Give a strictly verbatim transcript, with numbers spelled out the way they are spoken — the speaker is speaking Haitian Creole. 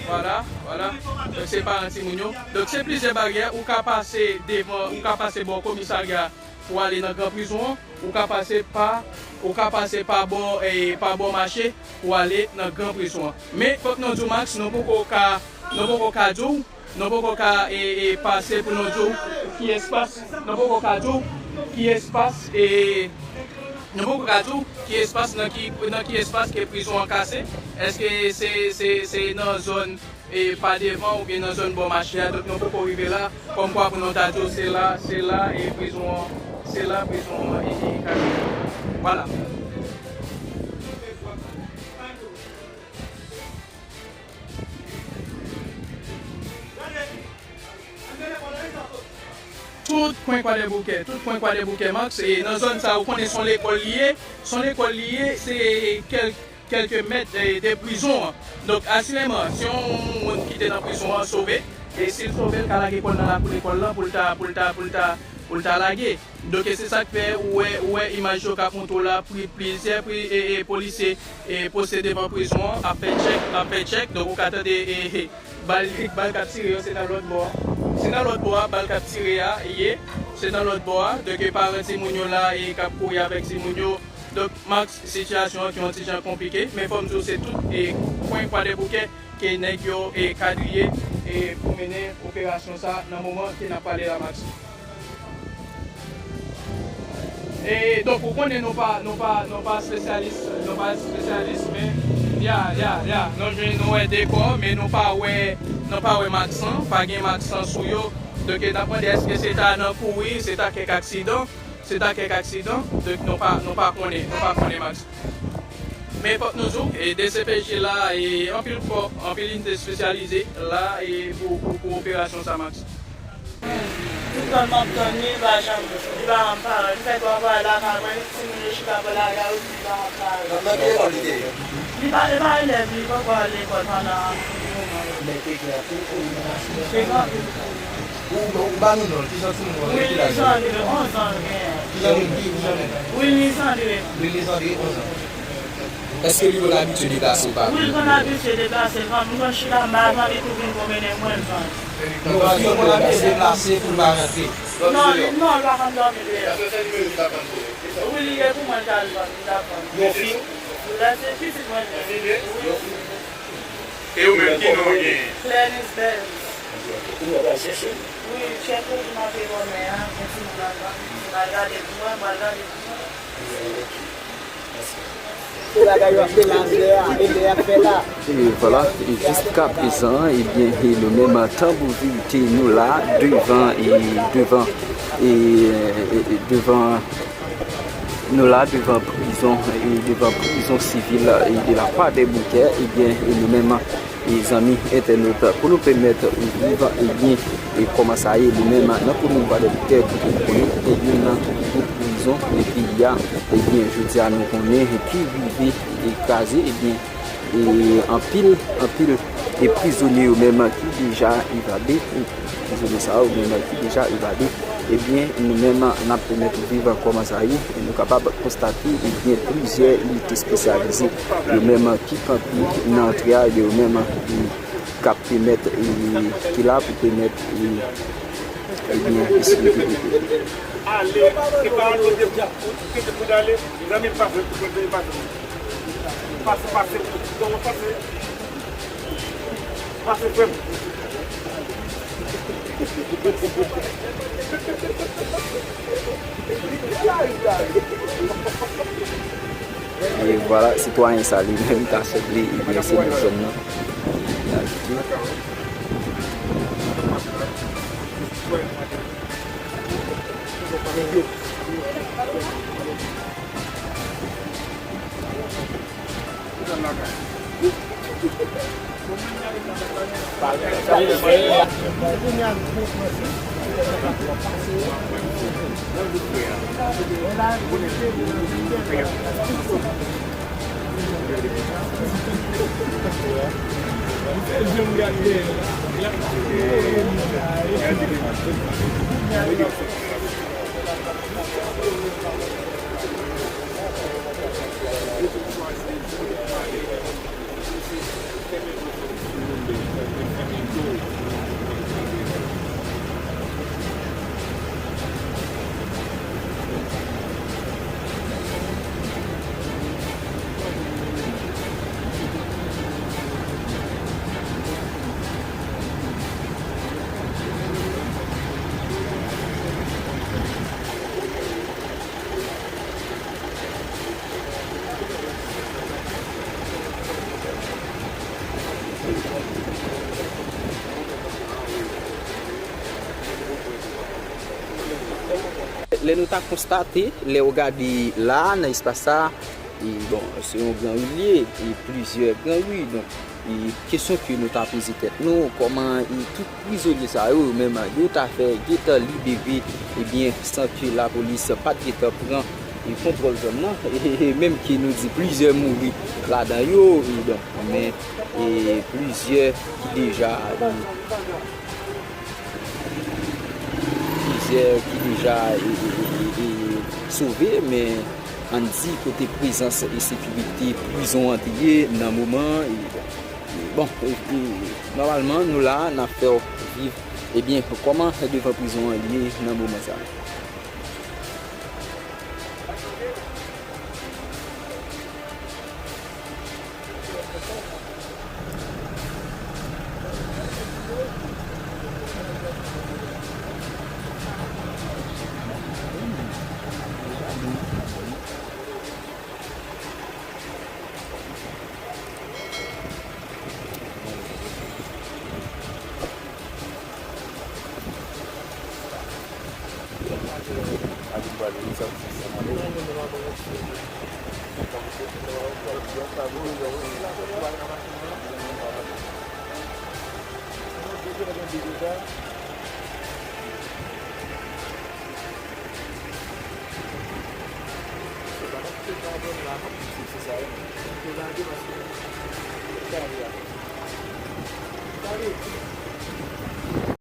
Vwala, vwala. Donk, se paran timoun yo. Donk, se plizyè baryè. Ou ka pase devan, ou ka pase bò komisarya pou ale nan gran prizon an. Ou ka pase pa, ou ka pase pa bò, e, pa bò mache pou ale nan gran prizon an. Men, fòk nou di w, Max, nou poko ka, nou poko ka di w, nou poko ka, e, e, pase pou nou di w ki espas, nou poko ka di w ki espas, e, nou poko ka di w ki espas, nan ki, nan ki espas ke prizon an kase. Èske se, se, se nan zòn, e, pa devan oubyen nan zòn bò mache a? Donk, nou poko rive la, kòmkwa pou nou ta di w se la, se la, e, prizon an, se la prizon an, e, e, kase. Vwala. Tout kwen Kwadèboukè, tout kwen Kwadèboukè, Max, e nan zòn sa, ou konnen se yon lekòl li ye, se yon lekòl li ye, se kèl-, kèlke mèt, e, de prizon an. Donk, asireman, si yon moun ki te nan prizon an sove, e si l sove, l ka lage kò l nan lakou lekòl lan pou l ta, pou l ta, pou l ta, pou l ta lage. Donk, e se sa k fè ou wè, ou wè imaj yo k ap montre w la, pri-, plizyè pri-, e, e, polisye, e, poste devan prizon an, ap fè tchèk, ap fè tchèk. Donk, ou ka tande, e, e, bal, bal k ap tire yo, se nan lòt bò a. Se nan lòt bò a, bal k ap tire a ye. Se nan lòt bò a. Donk, e, paran timoun yo la, e, k ap kouri avèk timoun yo. Donk, Max, sitiyasyon an ki yon ti jan konplike, men fò m di w, se tout, e, kwen Kwadèboukè ke nèg yo, e, kadriye, e, pou mennen operasyon sa nan moman ke n ap pale la, Max. E, donk, ou konnen nou pa, nou pa, nou pa espesyalis, nou pa espesyalis, men, ya, ya, ya, nou jwenn, nou wè de kò, men nou pa wè, nou pa wè maksan, pa gen maksan sou yo. Donk, e, n ap mande, èske se ta nan kouri, se ta kèk aksidan, se ta kèk aksidan, donk, nou pa, nou pa konnen, nou pa konnen, Max. Men fòk nou di w, e, D C P J la, e, anpil fò, anpil inite espesyalize la, e, pou, pou, pou operasyon sa, Max. Tout tan m ap tann li, li pa janm, li pa janm parèt. Li fè twa vwayaj lakay mwen, timoun yo chita bò lari a, li pa janm parèt. Nan, nan ki lekòl li te ye? Li pa, li pa elèv, li poko al lekòl pandan yon moman. Lè te gen anpil kouri nan mache. Te gen anpil kouri. Ou, ou ba nou non l, ki jan timoun nan, ki laj li? Willy Lisandre, onz an l genyen. Ki jan li, ki, ki jan li? Willy Lisandre. Willy Lisandre, onz an. Èske li konn abitye deplase pa? Wi, l konn abitye deplase l, m konn chita, m pa janm li tou vin pwomennen mwen, l konn. Non, èske l konn abitye deplase pou l pa rantre? Non, li, non, l pa konn dòmi deyò. Wi, li ye pou mwen, l ka al vann, li ka vann. Yon fi? Lè se pitit mwen, wi. Yon fi? E ou menm, ki non w genyen? Clenice Bells. Ou pral chèche l? Wi, chèche l, m ap voye bò mè a, gen timoun nan, m pral gade pou mwen, m pral gade pou mwen. E vwala, e jiskaprezan, ebyen, e nou menm, Tanbou Verite, nou la devan, e devan, e, e, e devan, nou la devan prizon, e devan prizon sivil, e de la Kwadèboukè, ebyen, e nou menm, e zanmi entènot, pou nou pèmèt ou viv, ebyen, e kòman sa ye, nou menm, nan komin Kwadèboukè, pou nou konnen, ebyen, nan tout prizon, e peyi a, ebyen, jodi a, nou konnen ki rive, e kraze, ebyen, e anpil, anpil, e prizonye yo menm ki deja evade, prizonye sa yo menm ki deja evade, ebyen, nou menm, n ap pèmèt ou viv kòman sa ye, e nou kapab konstate, ebyen, plizyè inite espesyalize yo menm ki kanpe nan antre a, yo menm, e, k ap pèmèt, e, ki la pou pèmèt, e, ebyen, eseye. Ale, se pa anlo de pou, pou, pou, pou ale, zanmi, pase, pase, pase, pase, pase, pase, pase, frè m. E vwala, sitwayen sa li menm ta sanble, ebyen, se nan zòn nan. Lè nou ta konstate, lè w gade la, nan espas sa, e, bon, se yon gran ri l ye, e plizyè gran ri. Donk, e kesyon ke nou ta poze tèt nou, kòman e tout prizonye sa yo, yo menm, yo ta fè gentan libere, ebyen, san ke lapolis pa t gentan pran e kontwòl zòn nan, e, e menm ke nou di plizyè mouri ladan yo, e donk, men, e plizyè ki deja, e, plizyè ki deja, e, e, e, e, e, sove, men ann di kote prezans e sekirite prizon an te ye nan moman, e, e, bon, e, e, nòmalman, nou la, n ap fè w viv, ebyen, kòman devan prizon an ye nan moman sa a.